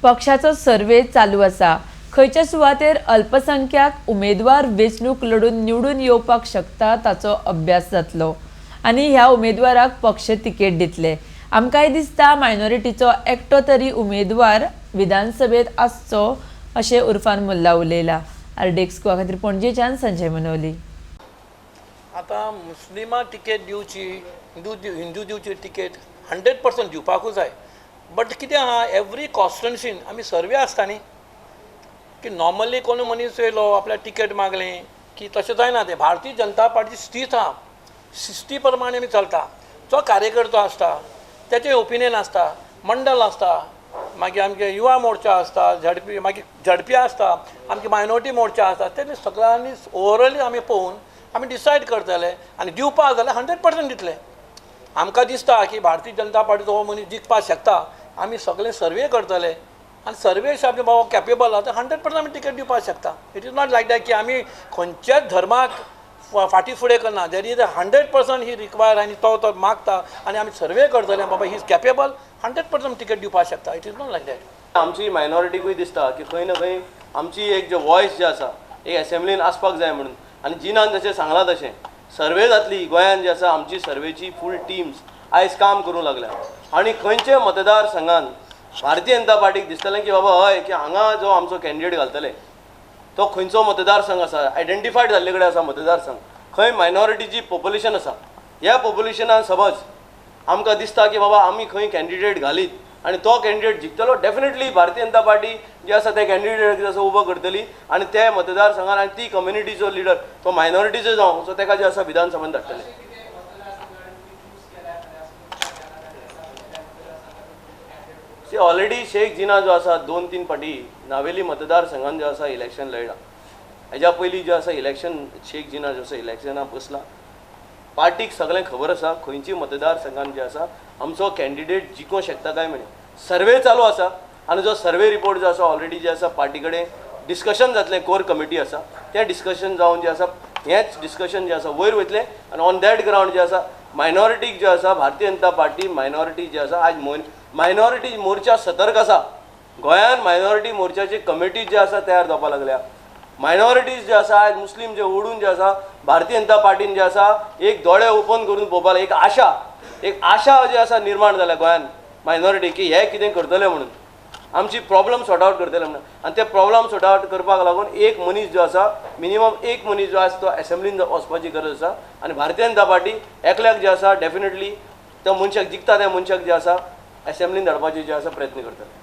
पक्षाचो सर्वे चालू आसा. खंयच्या सुवातेर अल्पसंख्याक उमेदवार वेंचणूक लढून निवडून येवपाक शकता ताचो अभ्यास जातलो आनी ह्या उमेदवाराक पक्ष तिकेट दितले. आमकांय दिसता मायनॉरिटीचो एकटो तरी उमेदवार विधानसभेत आसचो अशें उर्फान मुल्ला उलयला. आरडीएक्स गोवा खातीर पणजेच्यान संजय मनोली. आतां मुस्लिमां तिकेट दिवची, हिंदू दिवची तिकेट 100% दिवपाकूच जाय. बट कितें आहा, एवरी कॉन्स्टिट्युन्सीन आमी सर्वे आसता न्ही, की नॉर्मली कोण मनीस येयलो आपल्याक तिकेट मागलें की तशें जायना. तें भारतीय जनता पार्टी स्थित आहा, शिस्ती प्रमाणे आमी चलता. जो कार्यकर्तो आसता तेचें ओपिनियन आसता, मंडल आसता, मागीर आमगे युवा मोर्चा आसता, झडपी, मागीर झडपी आसता, आमगे मायनॉरिटी मोर्चा आसता. तेणी सगळ्यांनी ओवरऑली आमी पळोवन आमी डिसायड करतले आनी दिवपाक जाल्यार 100% दितले. आमकां दिसता की भारतीय जनता पार्टीचो हो मनीस जिखपाक शकता, आमी सगळे सर्वे करतले आनी सर्वे हिसाबे बाबा कॅपेबल आसा 100% आमी तिकेट दिवपाक शकता. It is not like that की आमी खंयच्याच धर्माक फाटीं फुडें करना. There is 100% he require आनी तो तो मागता आनी आमी सर्वे करतले बाबा he is capable, 100% ticket दिवपाक शकता. It is not like that. आमची मायनॉरिटीकूय दिसता की खंय ना खंय आमची एक जे वॉयस जे आसा एक एसेंब्लीन आसपाक जाय म्हणून. आनी जिनान जशें सांगलां तशें सर्वे जातली गोंयान जे आसा, आमची सर्वेची फूल टिम्स आयज काम करूंक लागल्या. आनी खंयचे मतदारसंघान भारतीय जनता पार्टीक दिसतलें की बाबा हय की हांगा जो आमचो कॅन्डिडेट घालतले तो खंयचो मतदारसंघ आसा, आयडेंटिफायड जाल्ले कडेन आसा मतदारसंघ, खंय मायनॉरिटीची पॉप्युलेशन आसा. ह्या पॉप्युलेशनान समज आमकां दिसता की बाबा आमी खंय कॅन्डिडेट घालीत आनी तो candidate जिखतलो, definitely Bharatiya Janata party जी आसा ते कॅन्डिडेट जे आसा उबो करतली आनी ते मतदारसंघान आनी ती कम्युनिटीचो लिडर तो मायनॉरिटीचो जावं, सो तेका जे आसा विधानसभेन धाडटले. सी ऑलरेडी शेख जिना जो आसा 2-3 फाटी नावेली मतदारसंघान जो आसा इलेक्शन लढला. हेज्या पयलीं जे आसा इलेक्शन शेख जिना जो आसा इलेक्शनाक बसला. पार्टीक सगळें खबर आसा खंयची मतदारसंघान जे आसा आमचो कॅन्डिडेट जिखूंक शकता काय म्हणून. सर्वे चालू आसा आनी जो सर्वे रिपोर्ट जो आसा ऑलरेडी जे आसा पार्टी कडेन डिस्कशन जातलें, कोर कमिटी आसा तें डिस्कशन जावन जें आसा हेंच डिस्कशन जें आसा वयर वयतलें आनी ऑन that ground जें आसा मायनॉरिटीक जे आसा भारतीय जनता पार्टी मायनॉरिटी जे आसा आज मायनॉरिटी मोर्चा सतर्क आसा. गोंयान मायनॉरिटी मोर्चाची कमिटी जे आसा तयार जावपाक लागल्या. मायनॉरिटीज जे आसा आज मुस्लीम जे ओडून जे आसा भारतीय जनता पार्टीन जे आसा एक दोळे ओपन करून पळोवपाक एक आशा, एक आशा जी आसा निर्माण जाल्या गोंयान मायनॉरिटी की हे कितें करतले म्हणून, आमची प्रॉब्लम सॉर्ट आवट करतले म्हणून. आनी ते प्रॉब्लम सॉर्ट आवट करपाक लागून एक मनीस जो आसा मिनिमम एक मनीस जो आसा तो एसेंब्लीन वचपाची गरज आसा. आनी भारतीय जनता पार्टी एकल्याक जे आसा डेफिनेटली त्या मनशाक जिखता त्या मनशाक जे आसा एसेंब्लीन धाडपाचे जे आसा प्रयत्न करतले.